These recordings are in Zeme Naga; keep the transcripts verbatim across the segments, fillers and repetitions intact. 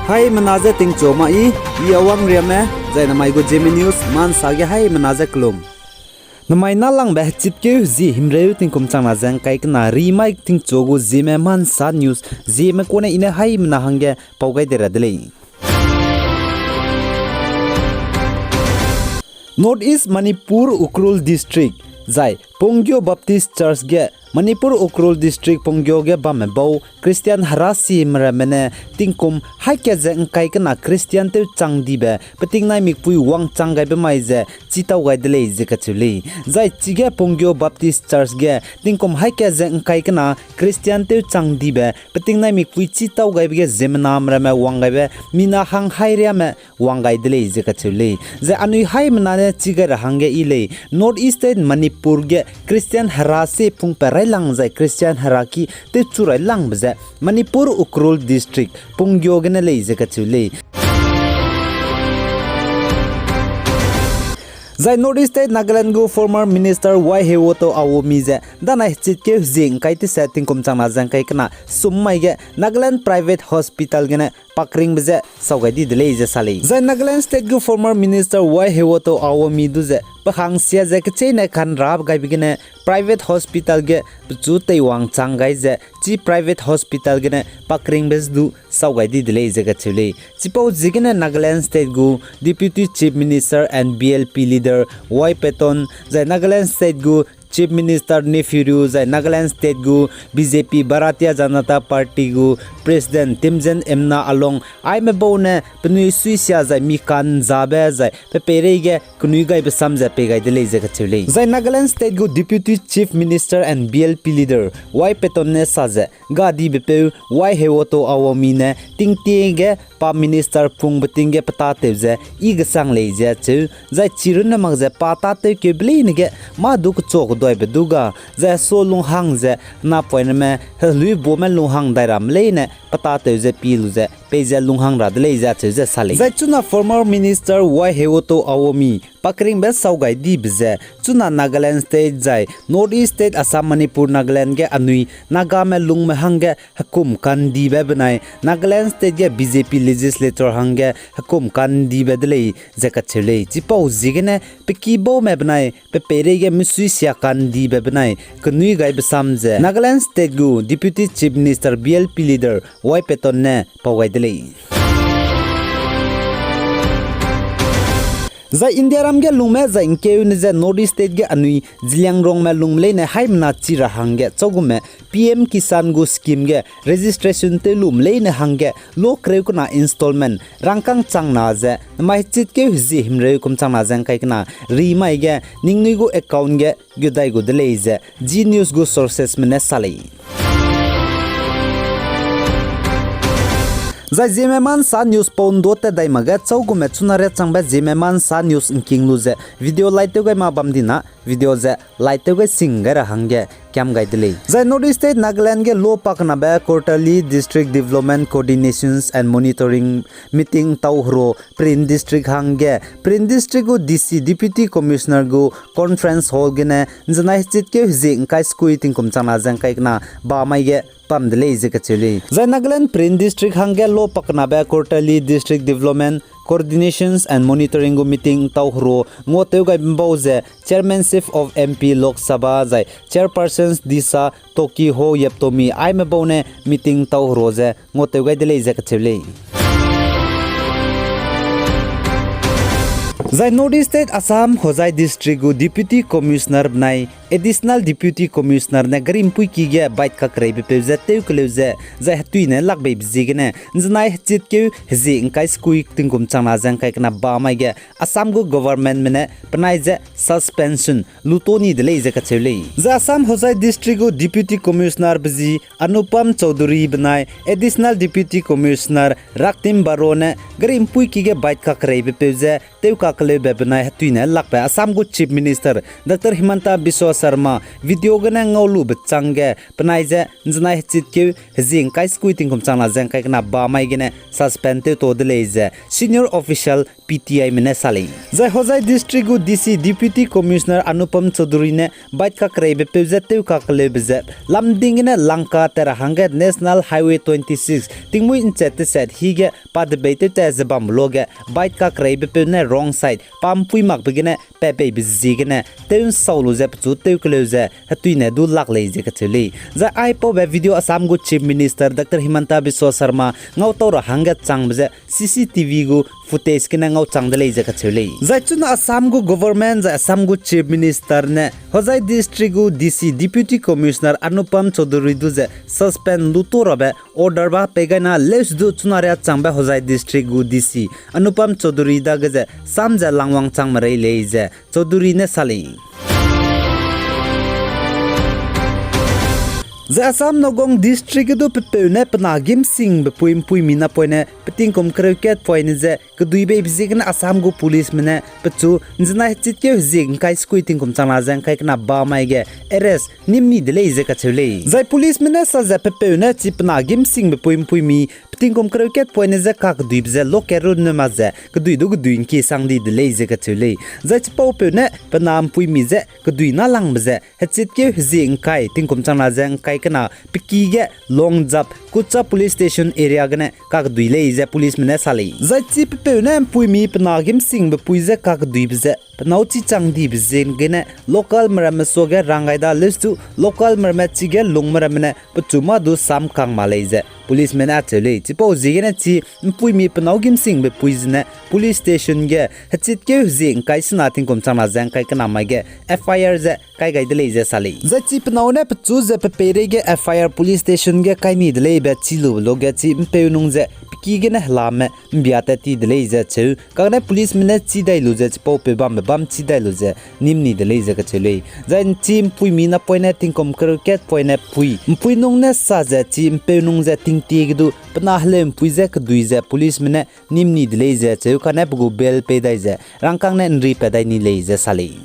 Haimena je tingchu ma i, i Awang Riame, zai namai gu Zeme News, mansa ge haimena je kelum. Namai nâlangbe hechitkeu hezie himreu tingkum changna ze ngkai kena rimai tingchu gu Zeme Mansa News, Zeme kune i ne haimena hangge pau gai de ra de lei. North East Manipur Ukhrul District, zai Pungyo Baptist Church ge Manipur Ukhrul District Pungyo ge bamme bau Christian herasime ramme ne tingkum haî kat ze ngkai kena Christian tewchang dibe peting naimikpui wangchang gaibe mai ze chitau gai de lei ze kacheu lei. Zai chige Pungyo Baptist Church ge tingkum haî kat ze ngkai kena Christian tewchang dibe peting naimikpui chitau gaibe ge ziemmename ramme wang gaibe mina hang haî riame wang gai de lei ze kacheu lei. Zai anui haimena ne chi gai ra hangge i lei, North East State Manipur ge Christian hera se pungpat railang zai Christian hera ki tewchu railangbe ze Manipur Ukhrul District Pungyo gene lei ze kacheu lei. Zai North East State Nagaland gu former minister Y Hewoto Awomi ze danai hechitkeu hezie ngkai tese tingkum changna ze ngkai kena sum mai ge Nagaland private hospital gene pakringbe ze sau gai di de lei ze sa lei. Zai Nagaland State gu former minister Y Hewoto Awomi du ze pe hangsia ze kecheîne kanrap gaibe gene private hospital ge pechu teiwang chang gai ze chi private hospital gene pakringbe ze du sau gai di de lei ze kacheu lei. Chipau ziegene Nagaland State gu Deputy Chief Minister and B L P leader Y Patton, zai Nagaland State gu Chief Minister Neiphiu Rio, zai Nagaland State gu B J P Bharatiya Janata Party gu President Timjen Imna along aime bau ne penui suisia zai mi kanzabe zai pe peireige kenui gaibe sam ze pei gai de lei ze kacheu lei. Zai Nagaland State gu Deputy Chief Minister and B L P leader Y Patton ne sa ze, gadibepeu Y Hewoto Awomi ne tingtie ge pa minister pungbe ting ge pe tâtew ze i gesang lei ze cheu, zai chirunne mak ze pa tâtewkeube leine ge mâ du kechua keduaibe du ga, zai hesua lunghang ze napoineme heluibuame lunghang dai ramme leine pe tâtew ze pi lu ze peize lunghang ra de lei ze acheu ze sa lei. Zai chuna former minister Y Hewoto Awomi pakringbe sau gai dibe ze, chuna Nagaland State zai North East State Assam, Manipur, Nagaland ge anui Nagame lungme hangge hekum kandibe benai Nagaland State ge B J P legislature hangge hekum kandibe de lei ze kacheu lei. Chipau ziegene pe kibaume benai pe peireige misui sia kandibe benai kenui gaibe sam ze Nagaland State gu Deputy Chief Minister B L P leader Y Patton ne pau gai de lei. Zai Indiaram ge lungme zai ngkeune ze North East State ge anui Zeliangrongme lungme leine haimena chi ra hangge chaugume P M Kisan gu scheme ge registration tew lum leine hangge lo kereu kena installment rangkâng changna ze namai hechitkeu hezie himreu kum changna ze ngkai kena rimai ge ningnui gu account ge gudai gu de lei ze Zee News gu sourcesme ne sa lei. Zai Zeme Mansa News pau ndu tat dai makge chaugume chuna riachangbe Zeme Mansa News ngking lu ze video like tew gai ma bam dina video ze like tew gai sing gai ra hangge kiam gai de lei. Zai North East State Nagaland ge lo pakenabe Quarterly District Development Coordinations and Monitoring Meeting tau hero Peren District hangge Peren District gu D C, Deputy Commissioner gu Conference Hall gene nzenai hechitkeu hezie ngkai sekui tingkum changna ze ngkai kena bamai ge bam de lei ze kacheu lei. Zai Nagaland Peren District hangge lo pakenabe Quarterly District Development Coordinations and Monitoring gu meeting tau hero nguatew gai bau ze Chairmanship of M P Lok Sabha zai Chairpersons Disha Tokiho Yeptomi aime bau ne meeting tau hero ze nguatew gai de lei ze kacheu lei. Zai North East State Assam Hojai District gu Deputy Commissioner benai Additional Deputy Commissioner ne garimpuiki ge bait kakereibepeu ze tewkeleu ze zai hetuine lakbeibe ziegene nzenai hechitkeu hezie ngkai sekui tingkum changna ze ngkai kena bamai ge Assam gu governmentme ne penai ze suspension luto ni de lei ze kacheu lei. Zai Assam Hojai District gu Deputy Commissioner bezi Anupam Chowdhury benai Additional Deputy Commissioner Raktim Baro ne garimpuiki ge bait kakereibepeu ze tewkakeleube benai hetuine lakbe Assam gu Chief Minister Doctor Himanta Biswa Sharma video gene ngau lube chângge penai ze ’nzenai hechitkeu hezie ’ngkai sekui tingkum changna ze ’ngkai kena ba mai gene suspend tewta de lei ze senior official P T I me ne sa lei. Zai Hojai District gu D C Deputy Commissioner Anupam Chaudhary ne bike kakereibepeu ze tew kakeleube ze lamding gene langka tat ra hangge National Highway twenty-six tingmuî ’nchet teset hige pa debei tewtat ze bambe luage bike kakereibepeu ne wrong side pa ’mpuî makbe gene pat peibe ziegene tew ’nsau lu ze pechu tew keleu ze hetuine du lak lei ze kacheu lei. Zai aipaube video Assam gu Chief Minister Doctor Himanta Biswa Sarma ngau tau ra hangge changbe ze C C T V gu footage gene ngau chang de lei ze kacheu lei. Zai chuna Assam gu government zai Assam gu Chief Minister ne Hojai District gu D C Deputy Commissioner Anupam Chaudhary du ze suspend lu ta rabe order ba pei gaina leuse du chuna ria changbe Hojai District gu D C Anupam Chaudhary dage ze sam ze langwang chang merei lei ze Chaudhary ne sa lei. Zai Assam Nagaon District ge du pepeu ne pe na gîmsingbe pui ’mpuimi napoine pe tingkum kereu kat poine ze kedui beibe ziegene Assam gu policeme ne pechu ’nzenai hechitkeu hezie ’ngkai sekui tingkum changna ze ’ngkai kena ba mai ge arrest nîm ni de lei ze kacheu lei. Zai policeme ne sa ze pepeu ne chi pe na gîmsingbe pui ’mpuimi pe tingkum kereu kat poine ze kakeduibe ze local runne ma ze kedui du kedui ’ngkie sang di de lei ze kacheu lei. Zai chipaupeu ne pe na ’mpuimi ze kedui nâlangbe ze hechitkeu hezie ’ngkai tingkum changna ze ’ngkai kena pe ki ge Longjap Kucha Police Station area gene kakedui lei ze policeme ne sa lei. Zai chi pepeu ne ’mpuimi pe na gîmsingbe pui ze kakeduibe ze pe nâu chichang dibe ziegene localme ramme suage rang gai da leuse du localme ramme chige lungme ramme ne pechu mâ du sam kang ma lei ze policeme ne acheu lei. Chipau ziegene chi ’mpuimi pe nâu gîmsingbe pui zene police station ge hechitkeu hezie ’ngkai sena tingkum changna ze ’ngkai kena mai ge F I R ze kai gai de lei ze sa lei. Zai chi pe nâu ne pechu ze pe peireige F I R police station ge kai ni de leibe chi lube luage chi ’mpeunung ze pe ki gene helame ’mbia tat ti de lei ze cheu. Kane policeme ne chî dai lu ze chipaupeu bambe bam chî dai lu ze nîm ni de lei ze kacheu lei. Zai chi ’mpuimi napoine tingkum kereu kat poine pui ’mpuinung ne sa ze chi ’mpeunung ze tingtie ge du pe na heleu ’mpui ze kedui ze policeme ne nîm ni de lei ze cheu kane pe gu bail pei dai ze rangkâng ne ’nri pat dai ni lei ze sa lei.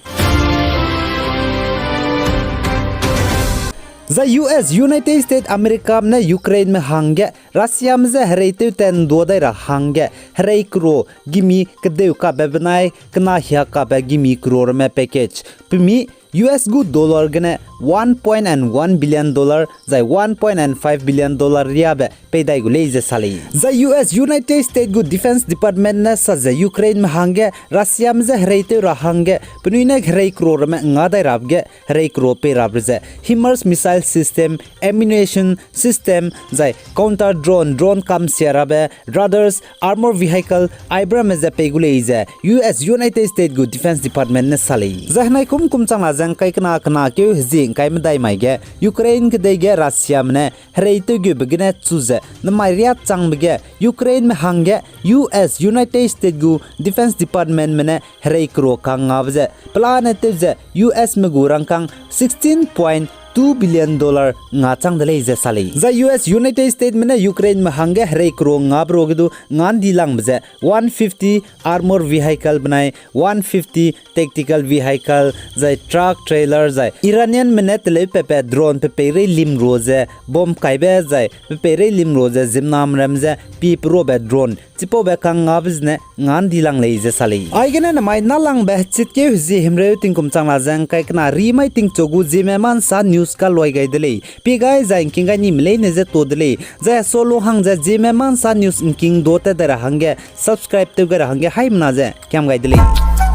Zai U S, United States Americame ne Ukraineme hangge Russiame je hereitew tat ’nduâ dai ra hangge herei kero gimi kedeu kabe benai kena hia kabe gimi kero ramme package pemi U S gu dollar gene one point and one billion dollar zai one point and five billion dollar riabe pei dai gu lei ze sa lei. Zai U S, United States gu Defense Department ne sa ze Ukraineme hangge Russiame je hereitew ra hangge penui ne herei kero ramme nga dai rabe ge herei kero pei rabe ze HIMARS missile system, ammunition system, zai counter drone, drone kamsia rabe, radars, armor vehicle, aibe ramme ze pei gu lei ze U S, United States gu Defense Department ne sa lei. Zai henai kum kum changna ze ’ngkai kena kena keu hezie ’ngkai medai mai ge Ukraine kedei ge Russiame ne hereitew geube gene chu ze nemai riâ changbe ge Ukraineme hangge U S, United States gu Defense Departmentme ne herei kero kangngabe ze pelane tew ze U Sme gu rangkâng sixteen point two billion dollar nga chang de lei ze sa lei. Zai U S, United Statesme ne Ukraineme hangge herei kero ngabe ruage du nga ’ndilangbe ze one fifty armor vehicle benai one fifty tactical vehicle, zai truck, trailer, zai Iranianme ne teleu pepe drone pe peirei lim rua ze bomb kaibe, zai pe peirei lim rua ze ziemmename ram ze pie peruabe drone chipaube kangngabe zene nga ’ndilang lei ze sa lei. Aigene nemai nâlangbe hechitkeu hezie himreu tingkum changna ze ’ngkai kena ri mai tingchu gu Zeme Mansa News kaluai gai de lei. Pie gai zai ’ngking gai nime leine je ta de lei. Zai hesualu hang ze Zeme Mansa News ’ngking da tat dai ra hangge subscribe tew gai ra hangge haimena ze kiam gai de lei.